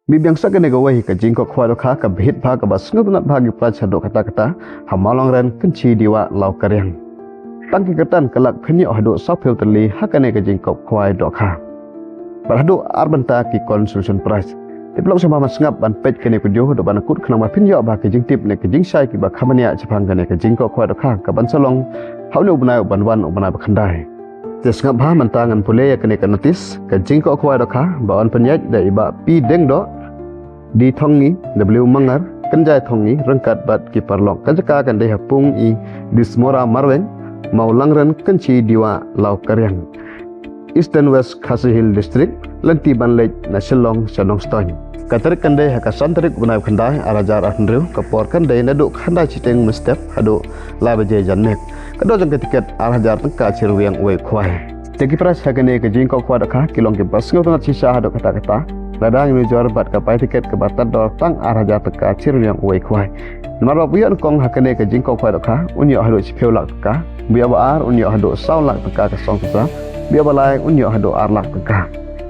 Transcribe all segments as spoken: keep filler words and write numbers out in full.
Mih biang sa kane kawei ka jingkob khwai dohkha kaba hit bha kaba sngewtynnat bha ki prize haduh katta katta ha Mawlangren, Kynshi, Dewa, Lawkariang. Tang ki kyrdan ka lah pynïoh haduh saw phew tylli ha kane ka jingkob khwai dohkha. Bad haduh ar bynta ki consolation prize. Te paralok sngewbha sngap ban peit kane ka video haduh ban kut khnang ba phin ïoh bha ka jingtip ne ka jingshai kiba kham bniah shaphang kane ka jingkob khwai dohkha kaban sa long ha une u bnai uban wan, u bnai ba khyndai. Te sngap bha, mynta ngan pule ïa kane ka notice ka jingkob khwai dohkha ba yn pynïaid da i Bah P Diengdoh, D Thongngi, W Mangar, Kynjai Thongngi ryngkat bad ki paralok. Ka jaka kan dei ha Pung I, Dismora Marweng, Mawlangren, Kynshi, Dewa, Lawkariang, Eastern West Khasi Hills District, lynti ban leit na Shillong sha Nongstoiñ. Ka tarik kan dei ha ka san tarik u bnai ba khyndai ar hajar arphew hynriew, ka por kan dei naduh khyndai shiteng mynstep haduh lai baje janmiet. Ka dor jong ka tiket ar hajar tyngka shi ryngwiang uwei u khwai. Te ki prize ha kane ka jingkob khwai dohkha ki long kiba sngewtynnat shisha haduh katta katta. Lada ngi nujor bad ka bai tiket kaba tad dor tang ar hajar tyngka shi ryngwiang uwei u khwai. Namar ba u ba ïoh nyngkong ha kane ka jingkob khwai dohkha un ïoh haduh shiphew lak tyngka, u ba ïoh ba ar un ïoh haduh saw lak tyngka ka song tyngka, u ba ïoh ba lai un ïoh haduh ar lak tyngka.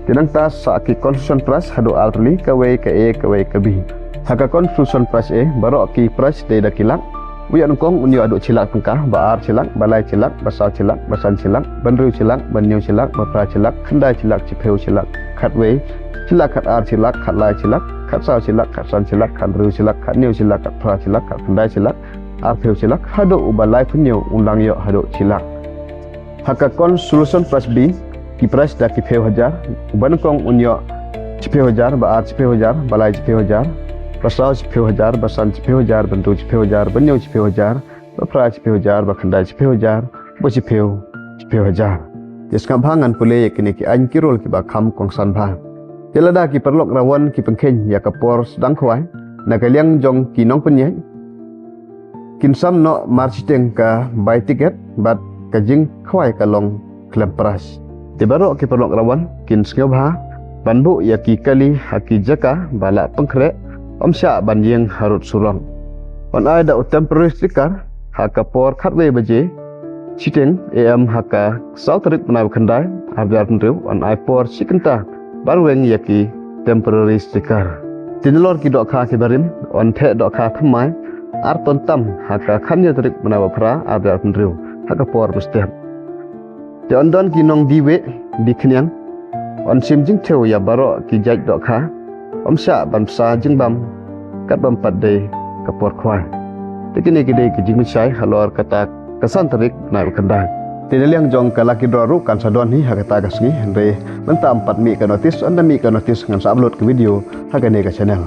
Te nangta sa ki consolation prize haduh ar tylli, kawei ka A, kawei ka B. Ha ka consolation prize A baroh ki prize dei da ki lak. U ba ïoh nyngkong un ïoh haduh shi lak tyngka, ba ar shi lak, ba lai shi lak, ba saw shi lak, ba san shi lak, ba hynriew shi lak, ba hynñiew shi lak, ba phra shi lak, khyndai shi lak, shiphew shi lak, khatwei shi lak, khatar shi lak, khatlai shi lak, khatsaw shi lak, khatsan shi lak, khathynriew shi lak, khathynñiew shi lak, khatphra shi lak, khatkhyndai shi lak, arphew shi lak, haduh u ba laiphew hynñiew un dang ïoh haduh shi lak. Ha ka consolation prize B, ki prize da ki phew hajar, u ba nyngkong un ïoh shiphew hajar, ba ar shiphew hajar, ba lai shiphew hajar, ba saw shiphew hajar, ba san shiphew hajar, ba hynriew shiphew hajar, ba hynñiew shiphew hajar, ba phra shiphew hajar, ba khyndai shiphew hajar, ba shiphew shiphew hajar. Te sngap bha, ngan pule ïa kine ki aiñ ki rul kiba kham kongsan bha. Te lada ki paralok Rawon ki pynkheiñ ïa ka por sdang khwai na ka liang jong ki nongpynïaid, kin sam noh marshiteng ka bai tiket bad ka jingkhwai ka long khlem prize. Te baroh ki paralok Rawon kin sngewbha ban buh ïa ki kali ha ki jaka ba lah pynkhreh, ym shah ban ïeng harud surok. Yn ai da u temporary sticker ha ka por khatwei baje shiteng A M ha ka saw tarik bnai ba khyndai ar hajar arphew hynriew, yn ai por shi kynta ban weng ïa ki temporary sticker. Te nalor ki dohkha kiba rim, yn theh dohkha thymmai ar ton tam ha ka khathynñiew tarik bnai ba phra ar hajar arphew hynriew ha ka por mynstep. Te yn don ki nongdie wieh die khñiang, yn shim jingthew ïa baroh ki jait dohkha, ym shah ban bsa jingbam kat bym pat dei ka por khwai. Te kine ki dei ki jingpynshai halor kata ka san tarik bnai ba khyndai. Te na liang jong ka lucky draw ruh kan sa don hi ha kata ka sngi, hynrei mynta ym pat mih ka notice, ynda mih ka notice ngan sa upload ka video ha kane ka channel.